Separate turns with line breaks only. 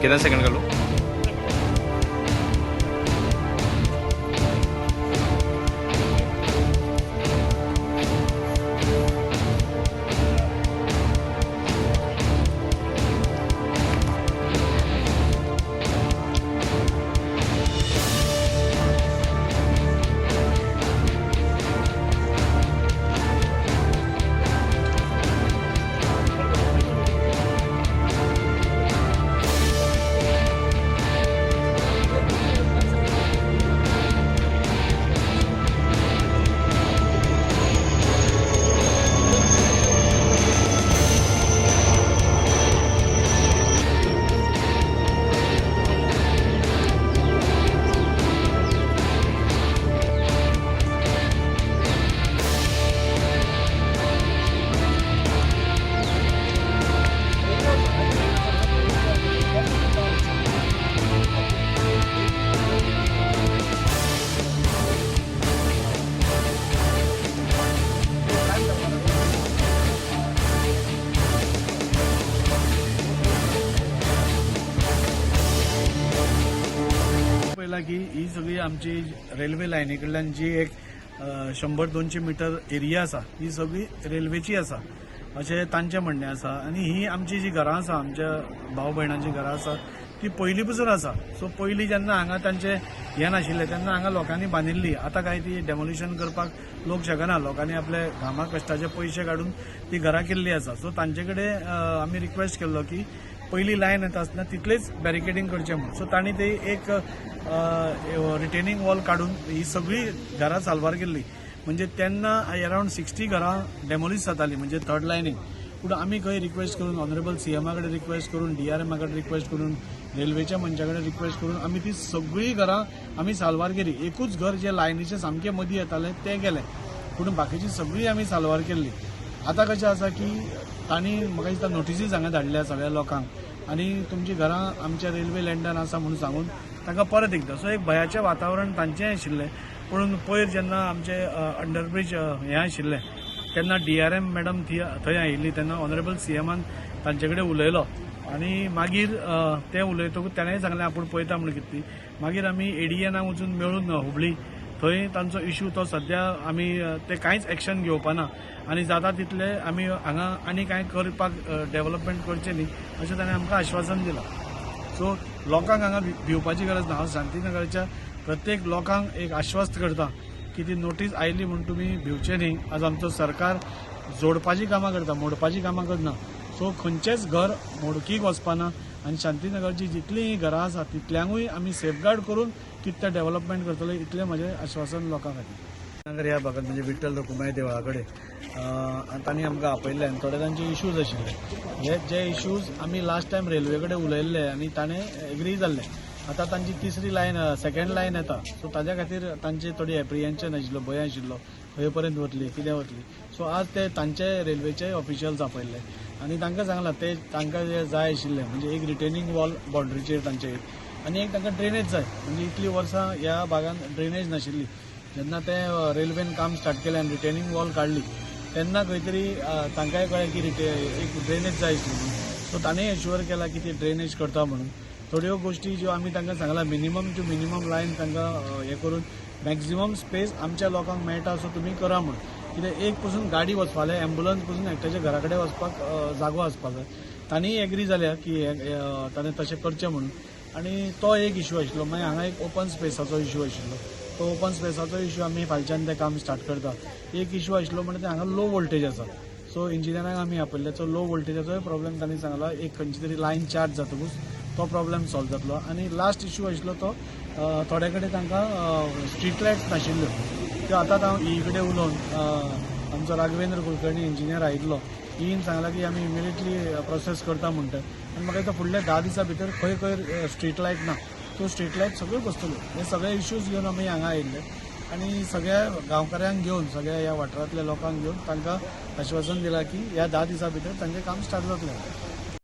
कितना सेकंड का लो?
पळयला की ही सगळी आमची रेल्वे लायनी कडल्यान जी एक 100-200 मिटर एरिया आसा ही सगळी रेल्वेची आसा अशें तांचें म्हणणें आसा. आनी ही आमची जी घरां आसा, आमच्या भाव भयणांची घरां आसा ती पयलीं पसून आसा. सो पयलीं जेन्ना हांगा तांचें हें नाशिल्लें तेन्ना हांगा लोकांनी बांदिल्ली. आतां काय ती डेमोलिशन करपाक लोक शकना. लोकांनी आपले घामा कश्टाचे पयशे काडून ती घरां केल्ली आसा. सो तांचे कडेन आमी रिक्वेस्ट केल्लो की पयली लायन येता आसतना तितलेच बॅरिकेडींग करचें म्हणून. सो तांणी ते एक रिटेनिंग वॉल काडून ही सगळी घरां साल्वार केल्ली. म्हणजे तेन्ना अरावंड 60 घरां डेमोलिश जाताली, म्हणजे थर्ड लायनीक. पूण आमी खंय रिक्वेस्ट करून ऑनरेबल सीएमा कडेन रिक्वेस्ट करून, डीआरएमा कडेन रिक्वेस्ट करून, रेल्वेच्या मनशा कडेन रिक्वेस्ट करून आमी ती सगळी घरां आमी साल्वार केली. एकूच घर जें लायनीचे सामकें मदीं येतालें तें गेलें, पूण बाकीची सगळी आमी साल्वार केल्ली. आतां कशें आसा की तांणी म्हाका दिसता नोटिसीस हांगा धाडल्या सगळ्या लोकांक आनी तुमची घरां आमच्या रेल्वे लँडान आसा म्हणून सांगून तांकां परत एकदां. सो एक भंयाचें वातावरण तांचें आशिल्लें. पूण पयर जेन्ना आमचे अंडरब्रीज हें आशिल्लें तेन्ना डीआरएम मॅडम ती थंय आयिल्ली तेन्ना ऑनरेबल सीएमान तांचे कडेन उलयलो आनी मागीर ते उलयतकूच ताणेंय सांगलें आपूण पळयता म्हूण कितें ती. मागीर आमी एडीएनाक वचून मेळून हुबळी थंय तांचो इशू तो सद्या आमी ते कांयच एक्शन घेवपाना आनी जाता तितले आमी हांगा आनी कांय करपाक डेवलपमेंट करचें न्ही अशें ताणें आमकां आश्वासन दिलां. सो लोकांक हांगा भिवपाची गरज ना. हांव शांतीनगरच्या प्रत्येक लोकांक एक आश्वस्त करता की ती नोटीस आयली म्हूण तुमी भिवचे न्ही. आज आमचो सरकार जोडपाची कामां करता, मोडपाची कामां करना. सो खंयचेंच घर मोडकीक वचपाना आनी शांतीनगरची जितलीं घरां आसा तितल्यांकूय आमी सेफगार्ड करून कितें डेवलपमेंट करतले इतलें म्हजें आश्वासन लोकां खातीर. नगर ह्या भागात म्हणजे विठ्ठल रखुमाई देवळा कडेन तांणी आमकां आपयल्ले आनी थोडे तांचे इश्यूज आशिल्ले. हे जे इश्यूज आमी लास्ट टायम रेल्वे कडेन उलयल्ले आनी ताणें एग्री जाल्ले. आतां तांची तिसरी लायन, सेकंड लायन येता. सो ताज्या खातीर तांचे थोडी एप्रिहेन्शन आशिल्लो, भंय आशिल्लो खंय पर्यंत वतली, कितें वतली. सो आज ते तांचे रेल्वेचे ऑफिशियल्स आपयल्ले आनी तांकां सांगलां ते तांकां जे जाय आशिल्लें म्हणजे एक रिटेनिंग वॉल बाउंड्रीचेर तांचे आनी एक तांकां ड्रेनेज जाय. म्हणजे इतलीं वर्सां ह्या भागान ड्रेनेज नाशिल्ली. जेन्ना ते रेल्वेन काम स्टार्ट केलें आनी रिटेनिंग वॉल काडली तेन्ना खंय तरी तांकांय कळ्ळें की एक ड्रेनेज जाय आशिल्ली म्हणून. सो ताणें एश्युअर केलां की ती ड्रेनेज करता म्हणून. थोड्यो गोश्टी ज्यो आमी तांकां सांगलां मिनिमम टू मिनिमम लायन तांकां हें करून मॅक्झिमम स्पेस आमच्या लोकांक मेळटा सो तुमी करा म्हणून. कित्याक एक पसून गाडी वचपा जाय, एम्बुलन्स पसून एकट्याच्या घरा कडेन वचपाक जागो आसपाक जाय. तांणीय एग्री जाल्या की ताणें तशें करचें म्हणून. आनी तो एक इशू आशिल्लो. मागीर हांगा एक ओपन स्पेसाचो इशू आशिल्लो. तो ओपन स्पेसाचो इशू आमी फायच्यान तें काम स्टार्ट करता. एक इशू आशिल्लो म्हणजे हांगा लो वोल्टेज आसा. सो इंजिनियरांक आमी आपयल्ले. सो लो वोल्टेजाचोय प्रॉब्लेम तांणी सांगला एक खंयची तरी लायन चार्ज जातकूच तो प्रॉब्लेम सॉल्व जातलो. आनी लास्ट इशू आशिल्लो तो थोडे कडेन तांकां स्ट्रीट लायट्स नाशिल्ल्यो त्यो आतां हांव ई कडेन उलोवन आमचो राघवेंद्र कुलकर्णी इंजिनियर आयिल्लो, ईन सांगला की आमी इमिडिएटली प्रोसेस करता म्हणटा. आनी म्हाका दिसता फुडल्या 10 दिसां भितर खंय खंय स्ट्रीट लायट ना त्यो स्ट्रीट लायट सगळ्यो बसतल्यो. हे सगळे इश्यूज घेवन आमी हांगा आयिल्ले आनी सगळ्या गांवकाऱ्यांक घेवन, सगळ्या ह्या वाठारांतल्या लोकांक घेवन तांकां आश्वासन दिलां की ह्या 10 दिसां भितर तांचें काम स्टार्ट जातलें.